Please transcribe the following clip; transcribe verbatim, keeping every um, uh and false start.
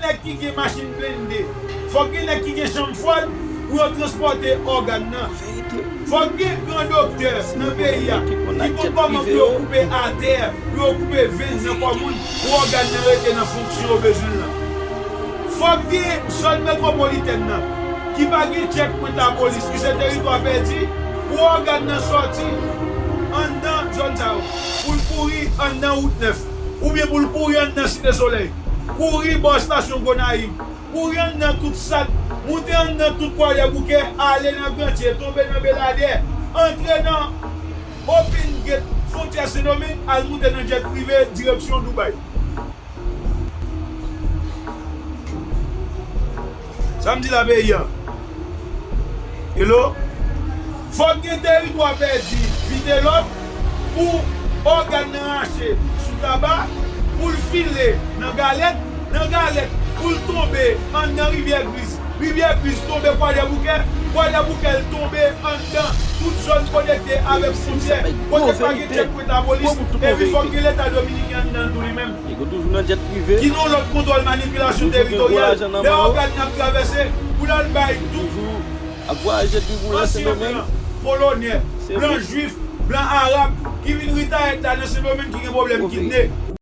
Nèg ki gen machin blende, fòk gen nèg ki gen chanm fwad pou yo transpòte ògàn nan. Fòk gen gran doktè nan peyi a ki konn kòman pou yo koupe atè, pou yo koupe venn nan kò moun, pou ògàn nan rete nan fonksyon yo bezwen l lan. Fòk gen zòn metwopolitèn nan ki pa gen tchèkpwen lapolis, ki se teritwa pèdi, pou ògàn nan sòti anndan zòn sa yo, pou l kouri anndan wout nèf, oubyen pou l kouri anndan Site Solèy, kouri bò estasyon Gonayiv, kouri anndan tout Sat, moute anndan tout Kwadèboukè, ale nan Grantye, tonbe nan Beladè, antre nan Open Gate fwontyè Sendomeng, al moute nan djèt prive direksyon Dubai. Sa m di la peyi an. Hello? Fòk gen teritwa pèdi Vitelòm pou ògàn nan rache sou Taba, pou l file nan Galèt, nan Galèt pou l tonbe anndan Rivyè Griz, Rivyè Griz tonbe Kwadèboukè, Kwadèboukè l tonbe anndan tout zòn konekte avèk fwontyè, kote pa gen tchèkpwen lapolis, epi fòk gen Leta dominiken anndan l tou li menm. Ki nan lòt kontwòl manipilasyon teritoryal. Lè ògàn nan ap travèse, pou l al bay tou. Ansyen blan, polonè, blan jwif, blan arab, ki vin retire la nan Sendomeng ki gen pwoblèm kidne.